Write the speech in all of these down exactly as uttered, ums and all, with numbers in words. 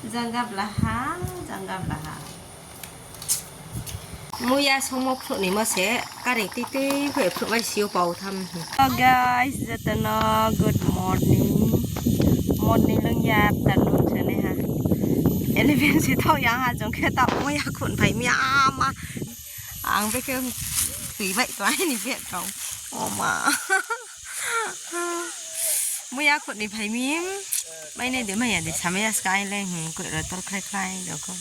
Jangga blaha, jangga blaha. Muiya songmo phruh ni mo se, kari tui tui pho phruh mai si ou pau tham. Hello guys, joto no good morning. Morning lung ya, afternoon se nai ha. Eleven se thaoh ya ha, jong khe taoh muiya khun phai mi ama. Ang be khe tui bai to aini bag kau. O ma. Muiya khun ni phai mi. Mai nai de, mai ya de, samai ya ska ai le, hmm, koi ro tor khlai khlai rao kho.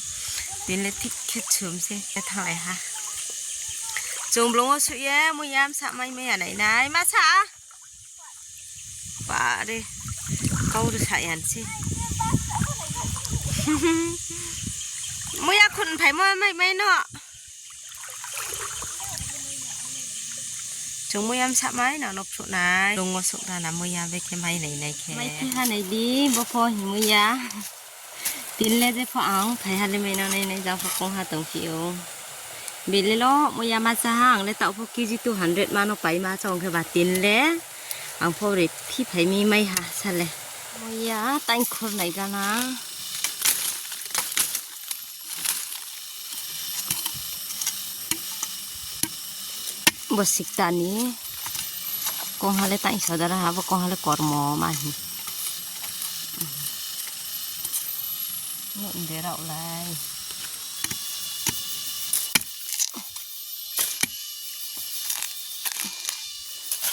Tin le thik khe chum se, khe thanglai ha. Chung blung wo suh ye, muiya msa mai mai ya nai nai, ma sa? Ba re, kau ru sa yan se. Muiya khun phai mo mai mai no. Chung muiya msa mai nang no phruh nai. Lung wo suh ra na muiya be khe mai nai nai khe. Mai khe ha nai di, bo pho hi muiya. Tin le je pho ang phai ha le mai nang nai nai, jang pho kong ha tong phi ou. Bile lo muiya ma cha ha, ang le taoh pho K G two hundred ma no pai ma chong khe ba tin le. Ang pho re phi phai mi mai ha sa le. Muiya taing khur nai gana. Bo sikta ni kongha le taing sodara ha, bo kongha le kormo ma hi. Nuh de rao lai.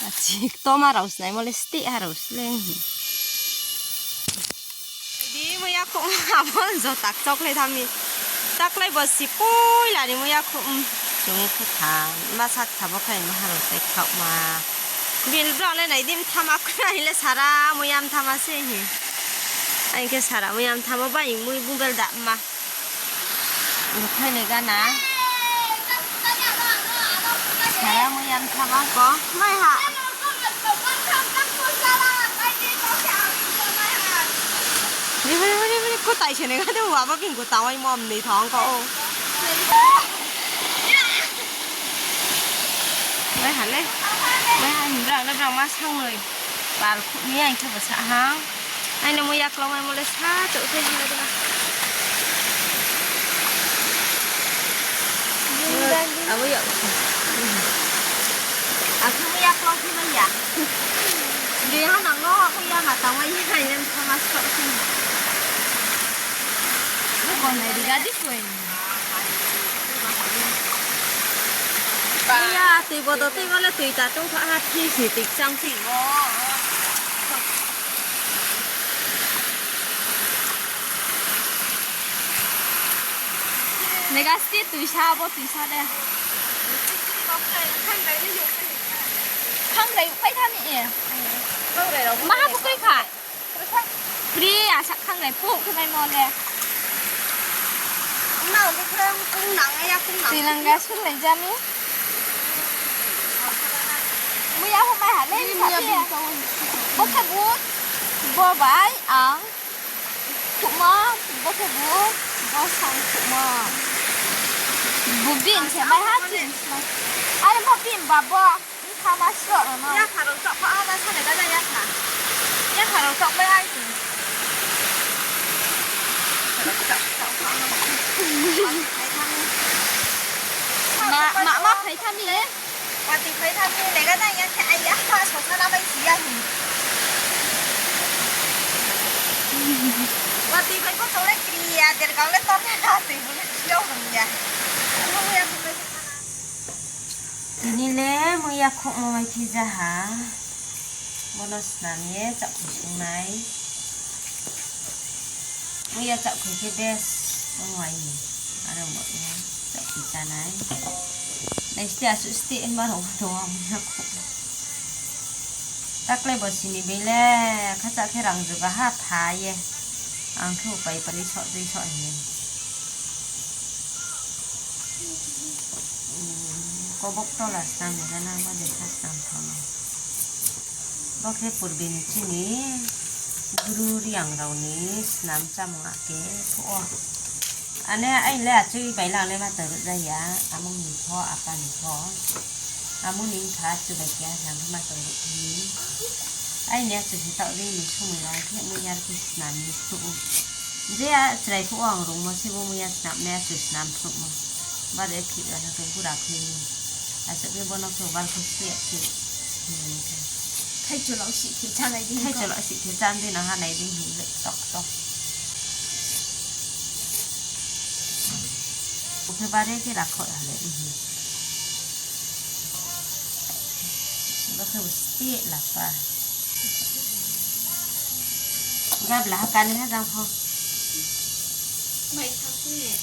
Achik toma rao snaimo le steh ha rao sleng. Di muiya khum abo jo tak choklai thami. Taklai bo si poila ni muiya khum. Chung khe tha, ma sak tha bo khai ma haro sai khau ma. Bil brao le nai di mthama khna hi le sara muiya mthama se hi. Ai khe sara muiya mthama bai mui bubel da ma. Nukhai ni gana. Saya muiya mthama ko. Mai ha. Ni, ni, ni, ni, kutai se ni gade wa ba bing kutai mo ni thong ko. Mai ha le. Mai ha ni brang le brang ma sang noi. Pal khu ni ang khe bo sa ha. Aini muiya klomai mo le sa chouh khe hing le dema. Abo ya. Aku muiya klom khe mai ya. Dia nang no muiya ma tang mai ya, yang sama sok sih. Lu kon nai di gadi koi. Iya, tui bodo tui mole tui ta tung kha ha, tui si tui chang si. Lega sti tui sa, bo tui sa de. Khangrai phai thani e. Maha bukui kha. Pri, asa khangrai puk khe mai mo le. Nang di khe kung nang ya kung nang. Tui nang ga sulai jani. Muiya ho mai ha le ni sa phi. Bo khe bu, bo bai ang. Khukma, bo khe bu, bo sang khukma. Bu bin se mai ha chin se mai. Are bo bin ba bo. Bkha ma sroh no no. Yakha rao chouh pha ha ma sani gana yakha. Yakha rao chouh bai ai. Ma, ma, ma phai thami. Watui phai thami lega na ya khe ai ya ha so sana bai si ya hi. Watui phai pho chouh le kri ya, derkau le tor ya, tui bo le si ya hong ya. Ano ya khe bai. Tini le muiya khouhmo mai phi ja ha. Bono snam ye chaohkhoi sung nai. Muiya chaohkhoi khe best ong wai ni. Aro mo ye chaohkhoi chá nai. Nai steh asuh steh hima rao tong ang muiya khouh. Taklai bo sini bile khacha khe rang juga ha pha ye. Ang khe upai pari soh dei soh hing ye. Kobok tola snam ni gana bo de kha snam thang. Bo khe purbi ni chini guru Reang rao ni snam chámung ake phuh wo. Ane ai le achoi bai lang le ma tong ruh ja ya, amung ni pho, apa ni pho. Amung ni mpha chu bai keha snam pho ma tong ruh phi. Aini achoi khe taoh dei ni somoi rao khe muiya khe snam ni phuh ou. Je a chrai phuh wo ang rungmo se bo muiya snam nai, achu snam phnuhmo. Bare phih ya khe bura khe ni. Asuh khe bono khe bal khe si ya khe. Thaichu lo si khe chá nai di. Thaichu lo si khe chá di na ha nai di hi le tok tok. Bo khe bare khe rakho ya le hi. Bo khe bo steh lapa. Gabla ha kani ha jang pho. Mai thang sini.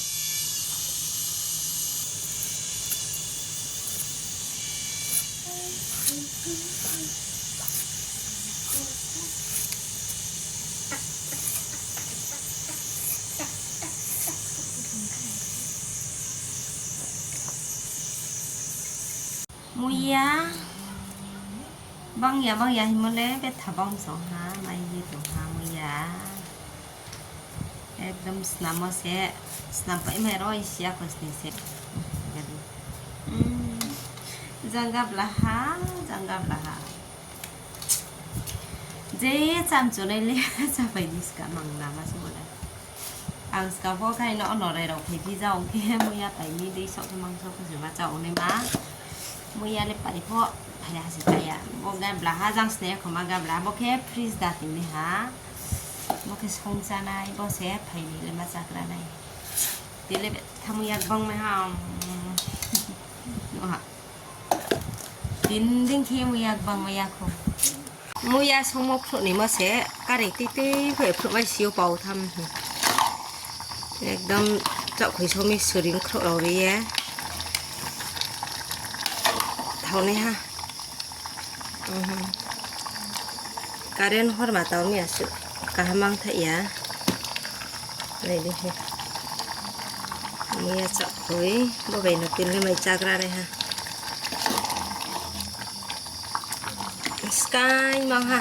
Muiya bang ya, bang ya hingmo le betha bang song ha, mai ye tong ha muiya. Ekdom snamo se, snam pai mai roi si ya kho sni se. Hmm. Jang gabla ha, jang gabla ha. Je chamchunai le chapai ni ska mang nama se bo le. Ang ska pho khai no norai rao phai phi ja ong khe muiya pai ni dei sok khe mang sok khe se ma cha ong nai ma. Muiya le pai pho phai ha se chaya. Bo gabla ha jang sne kho ma gabla. Bo khe fridge da ting ni ha. Bo khe song chánai, bo se phai ni le ma chagra nai. Tele be tha muiya gbang mai ha. No ha. Tin din khe muiya gbang mai ya kho. Muiya songmo khrouh ni mo se, kari tui tui khe khrouh mai si ou pau tham. Ekdom chaohkhoi song mi suring khrouh rao ri ye. Thaonaiha. Current horma tao mi asuh kaham mang thaih ya. Nai di hi. Muiya chaohkhoi, bo bai no tin le mai chagra nai ha. Sky mang ha.